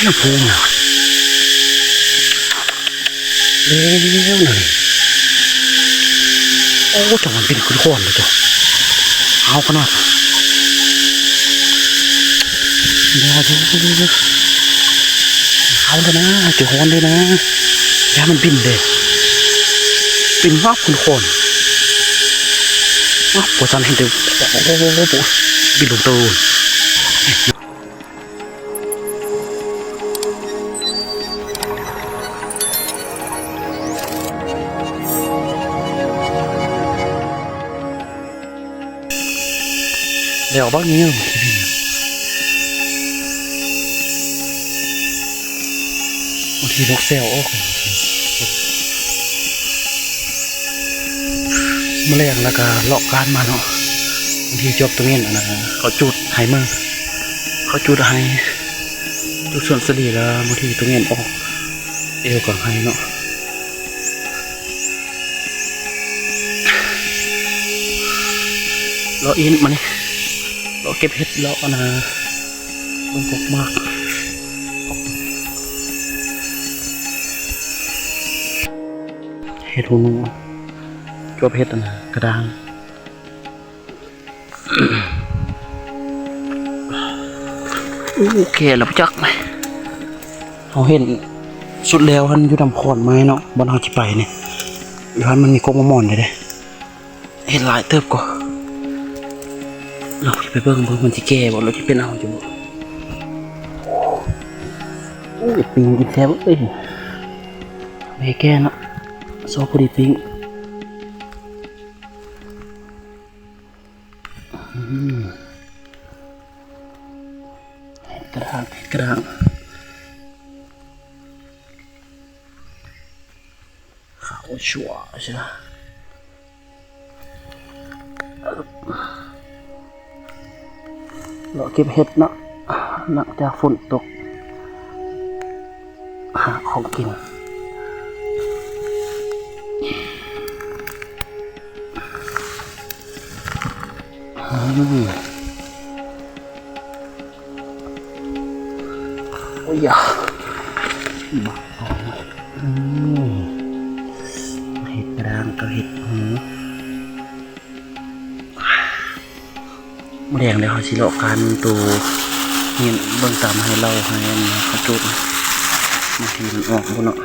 ນ້ຳພຸງນະ ແລ້ວນະນີ້. ໂອ້ ຈັງມັນເປັນຄືຄວັນເດ້ເຈົ້າ ອ້າວ ຂະໜາດ ຢ່າເດີ ເອົາແລ້ວນະ ຈະຮ້ອນເດ້ນະ ຢ່າມັນບິນເດ້ ບິນວາບຄືຄວັນ ວາບ ບໍ່ທັນເຫັນເດີ ໂອ້ ບິນລົງໂຕ. ແລ້ວບັກນີ້ ບາງທີນົກແຊວອອກ ມື້ແລງແລ້ວກະເລາະການມາເນາະ ບາງທີຈອບຕົງເຫງັນ ອັນນັ້ນ ເຂົາຈູດໄຮ່ເມືອງ ເຂົາຈູດໄຮ່ ຢູ່ສວນສາລີ ແລ້ວບາງທີຕົງເຫງັນອອກ ເອວກາງໄຮ່ເນາະ ເລາະອິນມານີ້ ເລາະເກັບເຫັດ ເລາະອັນນ່າ ເບິ່ງກົກໝາກ ເຫັດຫູໜູ ຈວບເຫັດອັນນ່າ ກະດ້າງ. ໂອເຄແລ້ວຈັກ ເຮົາເຫັນສຸດແລ້ວຫັ້ນ ຢູ່ນຳຂອນໄມ້ເນາະ ບ່ອນເຮົາຊິໄປນີ້ ຢູ່ຫັ້ນມັນມີກົກໝາກໝອນເດ້ ເຫັນຫຼາຍເຕີບກໍ ເຮົາຊິໄປເບິ່ງເບິ່ງມັນຊິແກ່ບໍ່ ຫຼືຊິເປັນເອົາຢູ່ບໍ່. ໂອ້ຍ ປີ້ງກິນແຊບເອີຍ ແມ່ແກ່ເນາະ ຊອບພໍດີປີ້ງ. ອືມ ເຫັດກະດ້າງ ເຫັດກະດ້າງ ຂາວຊົ່ວຊະ ເລາະເກັບເຫັດເນາະ ຫຼັງຈາກຝົນຕົກ. ຫາຂອງກິນ ອືມ ໂອ້ຍຢາ ອືມ ເຫັດກະດ້າງກັບເຫັດຫູ. ມື້ແລງແລ້ວເຮົາຊິເລາະການໂຕ ເຫັນເບິ່ງຕາມໄຮ່ເຫຼົ້າ ໄຮ່ອັນເຂົາຈູດ ບາງທີມັນອອກບໍ່ເນາະ.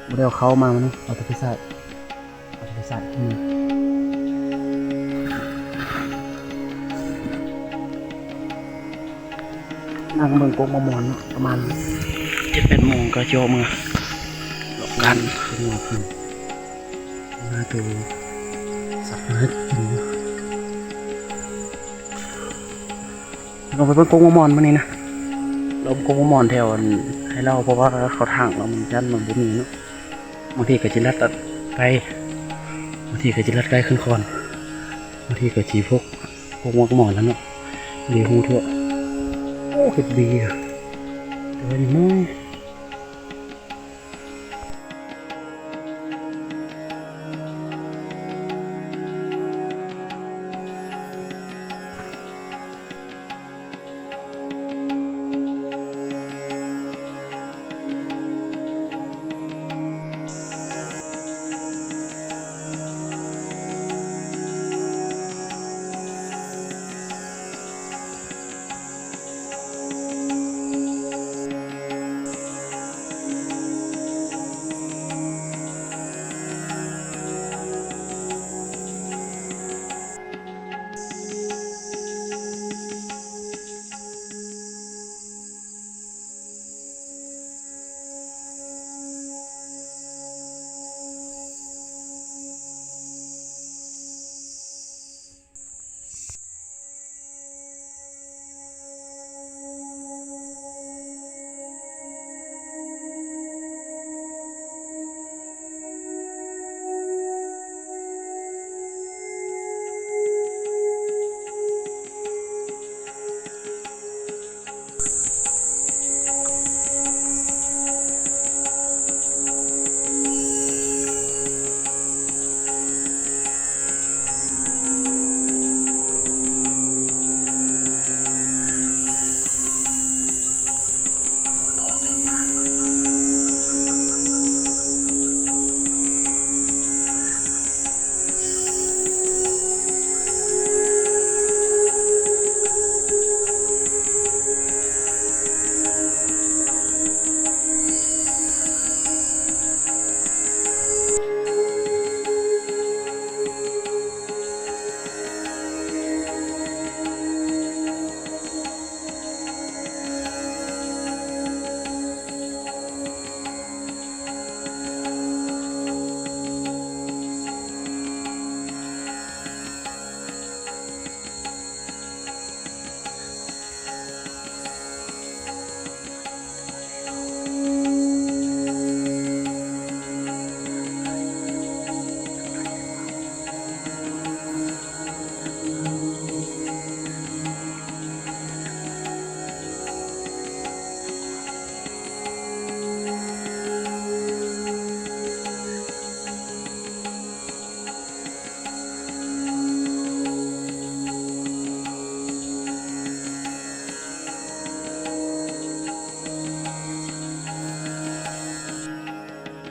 ບໍ່ໄດ້ເອົາເຂົ້າມາມື້ນີ້ ເອົາແຕ່ໄຟສາຍ ເອົາແຕ່ໄຟສາຍ ອືມ ນັ່ງເບິ່ງກົກໝາກໝອນເນາະ ປະມານເຈັດແປດໂມງກໍຊິອອກເມືອ ເລາະການ ເປັນຫຍັງເພິ່ນ ຫາໂຕສັດມາໃຫ້ກິນຢູ່. ລອງໄປເບິ່ງກົກໝາກໝອນມື້ນີ້ນະ ລອງກົກໝາກໝອນແຖວອັນໄຮ່ເຫຼົ້າ ເພາະວ່າເຂົາຖາງແລ້ວມັນຢ້ານມັນບໍ່ມີເນາະ ບາງທີກໍຊິລັດໄກ ບາງທີກໍຊິລັດໄກຂຶ້ນຄອນ ບາງທີກໍຊິພົບກົກໝາກໝອນຫັ້ນເນາະ ດີຮູ້ທົ່ວ. ໂອ້ ເຫັດບີ ແຕ່ວ່າຍັງນ້ອຍ.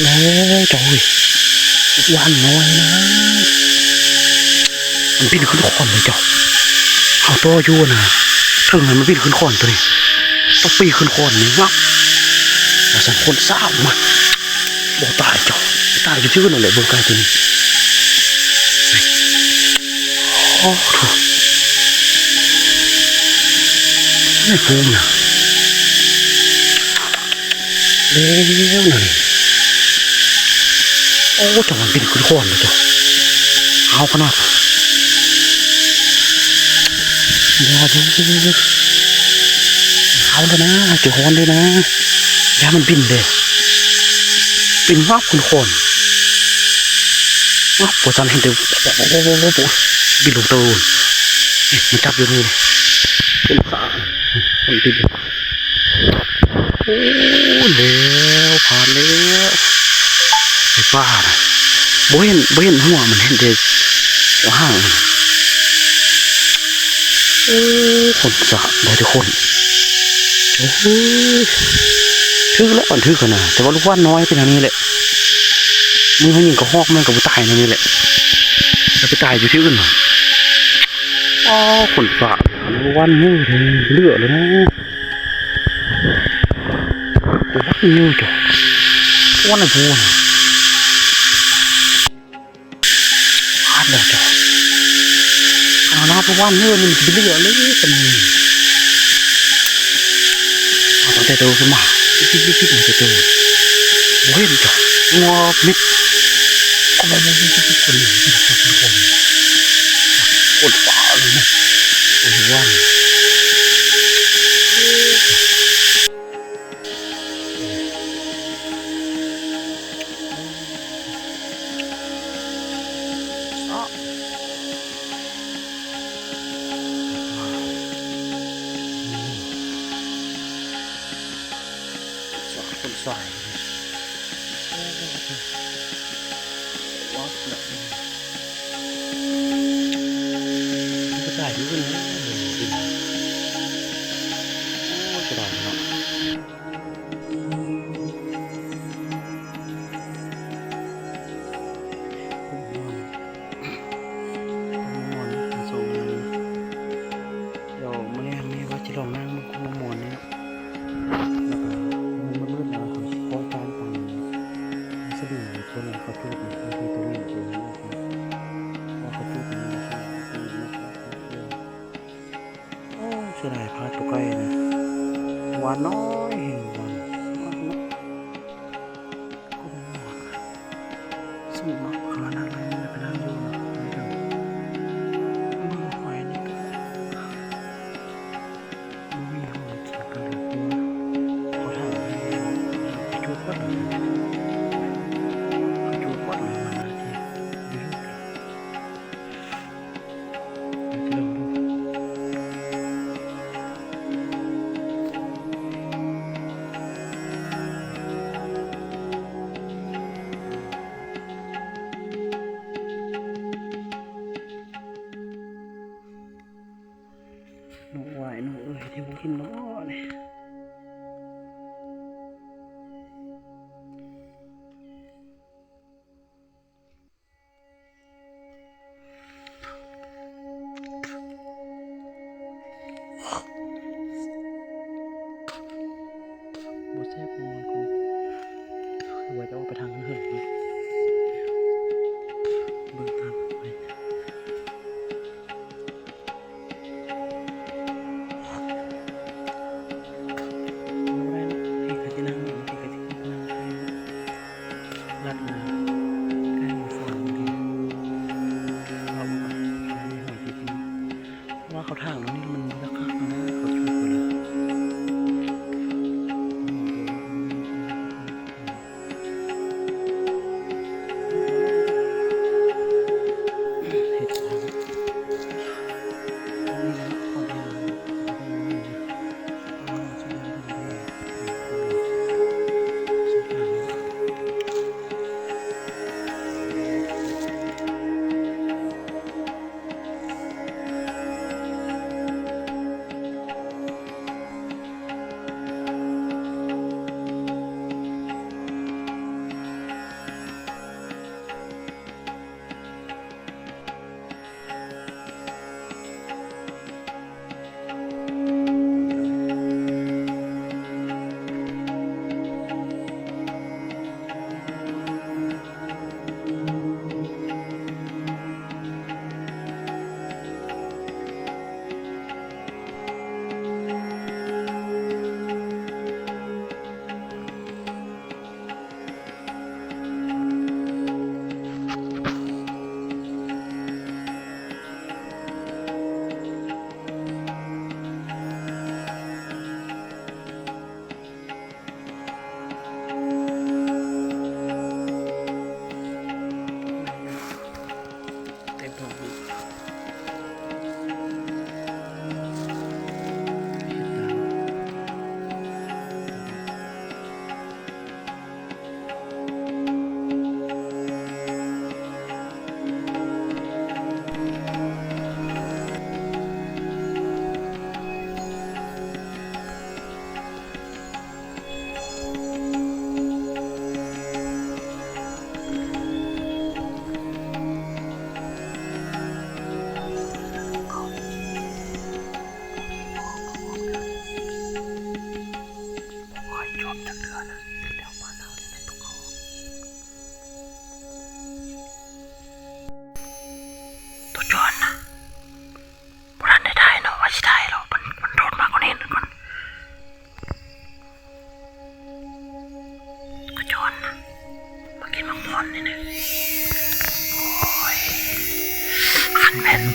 ໂອ້ ເຈົ້າເອີຍ ວານນ້ອຍນະ ມັນບິນຂຶ້ນຄອນເລີຍເຈົ້າ. ເຮົາຕໍ່ຢູ່ນະ ເທິງນັ້ນມັນບິນຂຶ້ນຄອນຕົວນີ້ ຕ້ອງປີນຂຶ້ນຄອນນີ້ງາມ ວ່າຊັ້ນ. ຄົນສາວມາ ບໍ່ຕາຍເຈົ້າ ຕາຍຢູ່ທີ່ອື່ນນັ້ນແຫຼະ ເບິ່ງໄກຕົວນີ້. ໂອ້ໂຫ ໃນພູນນະ ແລ້ວນັ້ນ ໂອ້ ເຈົ້າ ມັນບິນຂຶ້ນຄອນເດ້ເຈົ້າ ເອົາຂະໜາດ ຢ່າເດີ ເອົາແລ້ວນະ ເຈົ້າ ຮອນເດ້ນະ ຢ່າມັນບິນເດ້ ບິນວາບຂຶ້ນຄອນ ວາບ ບໍ່ຊັ້ນເຫັນແຕ່ ໂອ້ໂຫ ບິນລົງເຕີ ມັນຈັບຢູ່ນີ້ ຄົນຂາ ຄົນຕິດ ໂອ້ ແລ້ວ ຜ່ານແລ້ວ ໄປປ່ານະ ບໍ່ເຫັນ ບໍ່ເຫັນຫົວມັນ ເຫັນແຕ່ຫາງມັນ. ໂອ້ ຄົນສາບໄດ້ທຸກຄົນ ໂອ້ຍ ຖືກແລ້ວ ອັນຖືກຫັ້ນນະ ແຕ່ວ່າລູກວານນ້ອຍເປັນອັນນີ້ແຫຼະ ມືເຮົາຍິງກະຮອກມັນກະບໍ່ຕາຍແນວນີ້ແຫຼະ ແຕ່ໄປຕາຍຢູ່ທີ່ອື່ນ. ອ້າວ ຄົນສາບ ລູກວານມືແທ້ ເຫຼືອແລ້ວນະ. ໂອ້ຍ ເຈົ້າ ວ່ານັ້ນພຸ້ນ ພາດແລ້ວເຈົ້າ ຂະໜາດວ່າວ່າເຮີມັນຊິເຫຼືອເລີຍ ສ່ຳນີ້ ເອົາຕັ້ງແຕ່ໂຕຂຶ້ນມາ ຕິດໆໆ ມາແຕ່ໂຕ ບໍ່ເຫັນເຈົ້າ ງົວມິດ ໂອ້ໂຫ ຄົນນີ້ ຄົນນີ້ ຄົນປ່າເລີຍນະ ຄົນວ່າ ດຽວມື້ນີ້ແມ່ວ່າຊິລອງນັ່ງເບິ່ງຄວາມມ່ວນນີ້ເນາະ ແລ້ວກະມັນມືດໆແລ້ວ ເຮົາຊິຂໍຈານຕາມສະດິງ ຕົວນັ້ນເຂົາຈູດນີ້ ເຂົາຈູດນີ້ ເຂົາຈູດນີ້. ໂອ້ ເສຍດາຍພາດຕົວໄກ່ນະ ວານນ້ອຍແຮງ ວານນ້ອຍເນາະ ຄົນມັນນ້ອຍ ສູງເນາະ ຂະໜາດນັ້ນມັນໄປນັ່ງຢູ່ເນາະ ເບິ່ງຫອຍນີ້ ບໍ່ມີຫອຍກິນກັນເລີຍ ເພາະວ່າເຂົາຖາມໄປ ໄປຈູດວັດ ໄປຈູດວັດ ມັນໜ້າຊິ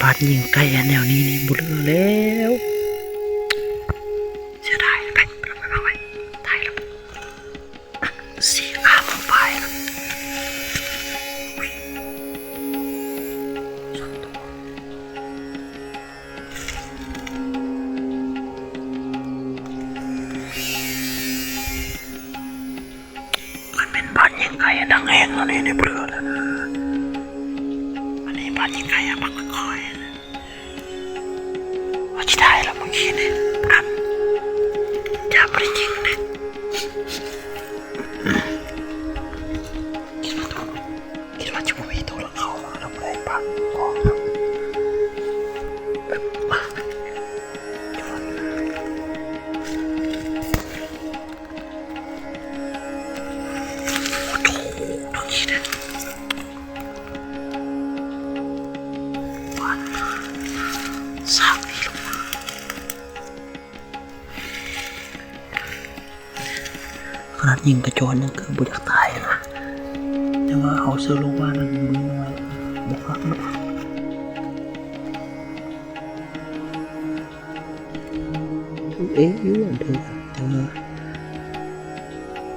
ບາດຍິງໄກ່ອັນແນວນີ້ນີ້ບໍ່ເຫຼືອແລ້ວ ເສຍດາຍ. ໄປ ໄປ ໄປ ໄປ ໄປ ຕາຍແລ້ວ ເສຍອາໝົດໄປແລ້ວ. ຄັນແມ່ນບາດຍິງໄກ່ດັງແຮງແລ້ວນີ້ ໄດ້ເບື່ອແລ້ວນະ. ອັນນີ້ບາດຍິງໄກ່ບັກຄ່ອຍໆ ວ່າຊິໄດ້ແລ້ວມື້ກີ້ນີ້ ອັນ ຢ່າບໍ່ໄດ້ຍິງເດ້. ຄິດວ່າ ຄິດວ່າຈະບໍ່ມີໂຕລະເຂົ້າມານຳແລງປາກອອກນະ. ຂະໜາດຍິງກະຈອນຍັງຄືບໍ່ຢາກຕາຍນະ ແຕ່ວ່າເຮົາເຊື່ອໂລກວ່ານັ້ນ ມື້ນ້ອຍບໍ່ຄັກເນາະ. ເອະ ຢູ່ອັນເທີ ແຕ່ວ່າ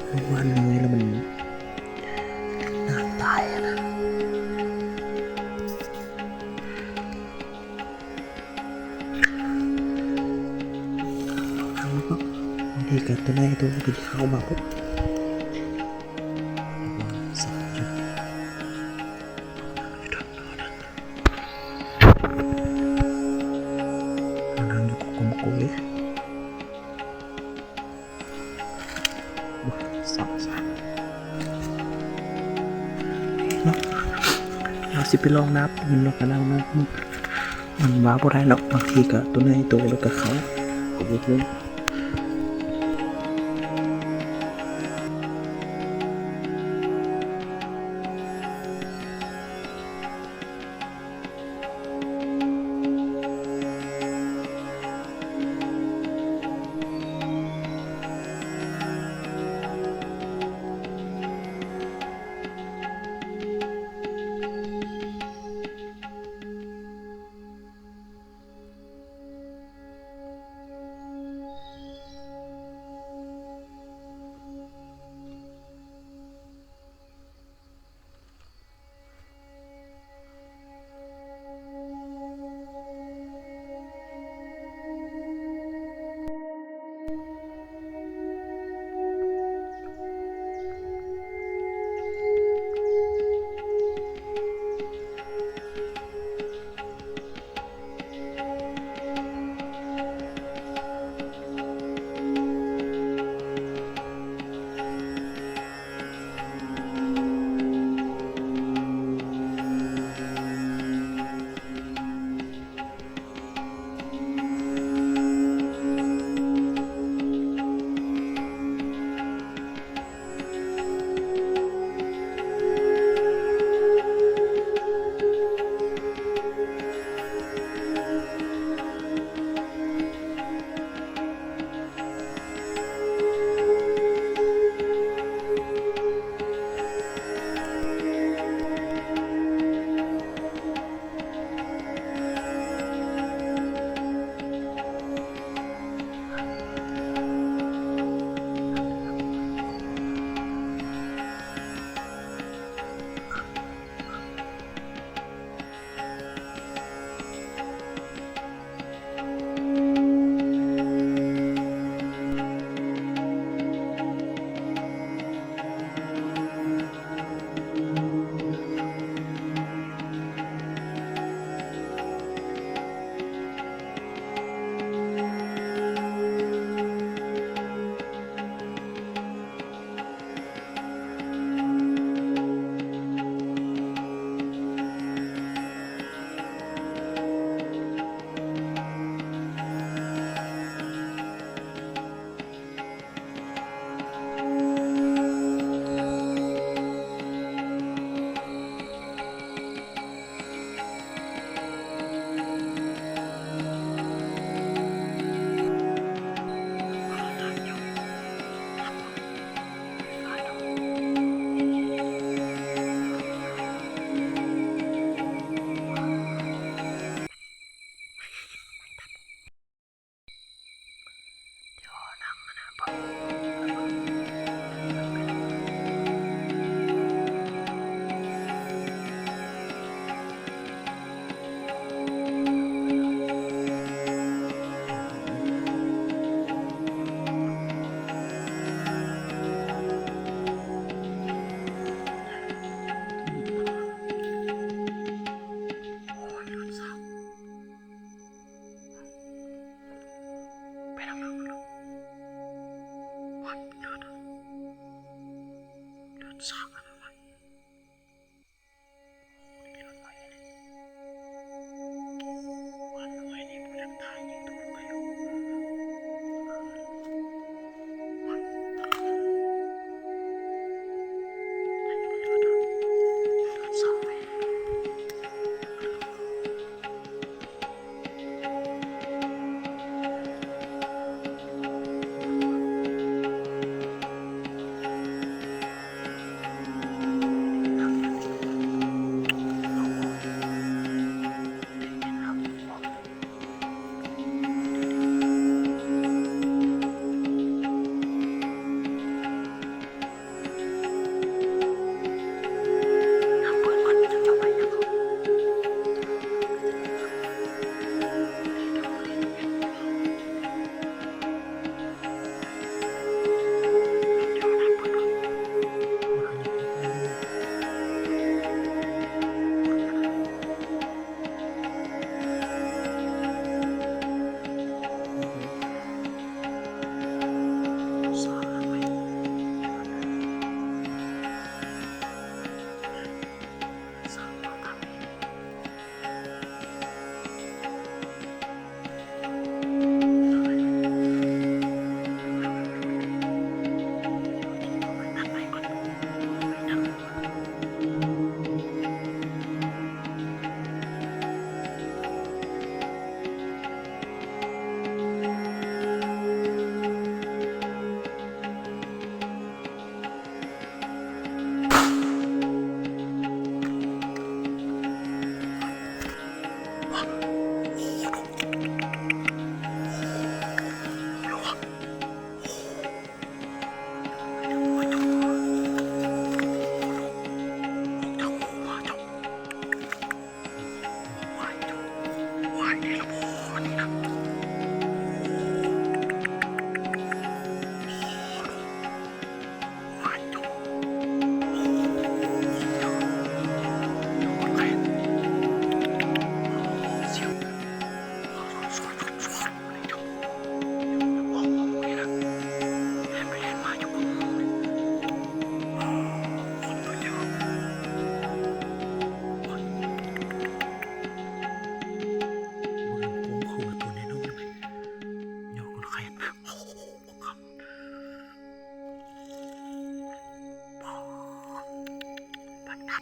ໂລກວ່ານ້ອຍແລ້ວມັນໜ້າຕາຍຫັ້ນນະ. ບາງທີກະໂຕໃຫຍ່ໂຕກະຊິເຂົ້າມາພຸ້ນ ສາມຈຸດ ມານັ່ງຢູ່ກົມໂກເລຍ. ເນາະ ເຮົາຊິໄປລອງໜ້າປືນເນາະ ກະນັ່ງນອກ ມັນວ່າບໍ່ໄດ້ເນາະ ບາງທີກະໂຕໃຫຍ່ໂຕແລ້ວກະເຂົ້າ ກະບໍ່ຮູ້.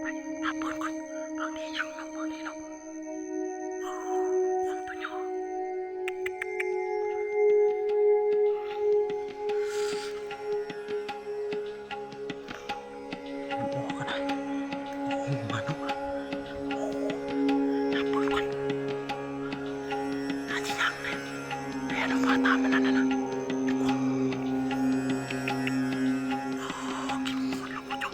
ໄປ ຖາມເພິ່ນກ່ອນ ເບິ່ງໄດ້ຫຍັງເນາະ ເບິ່ງໄດ້ເນາະ ຫວັງຕົວຫຍໍ້ ມັນອອກກັນນະ ໂອ້ໂຫ ມາເນາະ ໂອ້ໂຫ ຖາມເພິ່ນກ່ອນ ໜ້າຊິຍັງແຫຼະ ແລ່ນອອກມາຕາມມັນນັ້ນນະ ໂອ້ ກິນໝົດແລ້ວບໍ່ເຈົ້າ.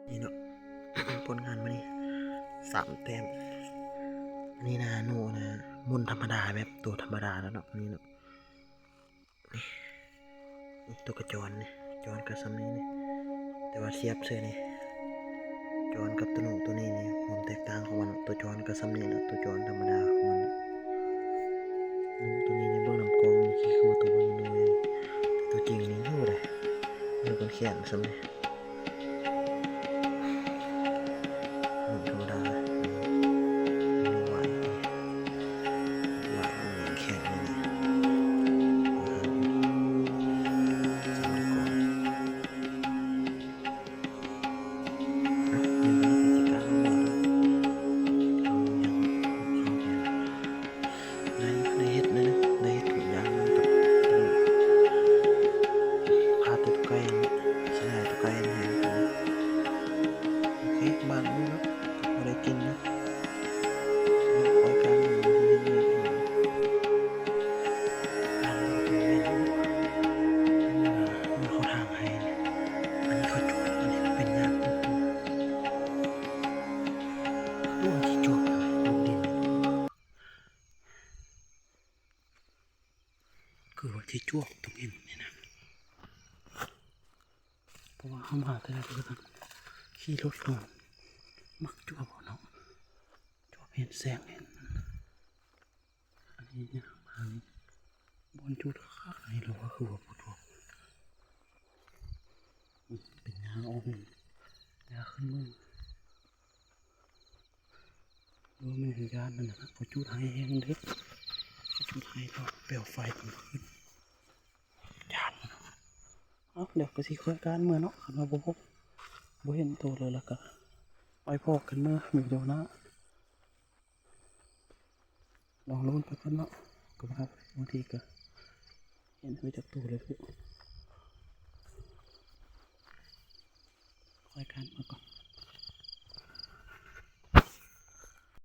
ນີ້ເນາະ ຜົນງານມື້ນີ້ ສາມແຕ້ມ ອັນນີ້ນະ ໜູນະ ໝຸ່ນທຳມະດາ ແບບໂຕທຳມະດາແລ້ວເນາະ ອັນນີ້ເນາະ ນີ້ ໂຕກະຈອນນີ້ ຈອນກະຊ່ຳນີ້ນີ້ ແຕ່ວ່າທຽບໃສ່ນີ້ ຈອນກັບໂຕໜູໂຕນີ້ນີ້ ຄວາມແຕກຕ່າງຂອງມັນ ໂຕຈອນກະຊ່ຳນີ້ແຫຼະ ໂຕຈອນທຳມະດາຂອງມັນ ໂຕນີ້ນີ້ເບິ່ງນຳກ້ອງນີ້ຄືໂຕນ້ອຍ ໂຕຈິງນີ້ ໂອ້ ໄດ້ ເບິ່ງແຂນຊ່ຳນີ້. ທຳມະດາ ໄຫວ ໄຫວ ແຂງນີ້ ໄດ້ ໄດ້ເຮັດແນວນີ້ ໄດ້ເຮັດທຸກຢ່າງ ພາແຕ່ໄກ່ ຊິໄດ້ແຕ່ໄກ່ແຫ້ງ ໂອເຄ ບາດນີ້ເນາະ ພໍໄດ້ກິນເນາະ ເອົາໄປກາງ ເຮັດວຽກຢູ່ ອັນນີ້ເປັນເຂາທາງໄຮ່ ອັນນີ້ເຂົາຈວກ ອັນນີ້ເປັນຫຍ້າປູກ ໂອ້ຍ ທີ່ຈວກ ຄືວ່າທີ່ຈວກຕ້ອງເຫັນນີ້ນະ ເພາະວ່າເຮົາມາແຕ່ລະເທື່ອ ຂີ່ລົດເນາະ ມັກຈວກເນາະ ຈວກເຫັນແສງເຫັນ ອັນນີ້ຫຍ້າມານີ້ ບ່ອນຈຸດຄັກໆ ອັນນີ້ລາວວ່າຄືວ່າບໍ່ທົ່ວ ເປັນຫຍ້າອ່ອນ ຫຍ້າຂຶ້ນເມືອງ ຫຼືວ່າແມ່ນຍານນັ້ນນະ ເຂົາຈູດໄຮ່ແຮງເດ້ ເຂົາຈູດໄຮ່ແລ້ວແປວໄຟກາງຄືນ ຢ້ານ. ເອົ້າ ດຽວກະຊິຄ່ອຍການເມືອເນາະ ຄັນວ່າບໍ່ພົບ ບໍ່ເຫັນໂຕເລີຍ ແລ້ວກະໄວ້ພໍ້ກັນເມືອ ມີດຽວໜ້າ ລອງລຸ້ນໄປກ່ອນເນາະ ກະວ່າບາງທີກະເຫັນໄປຈັກໂຕເລີຍ. ກັນເບິ່ງກ່ອນ.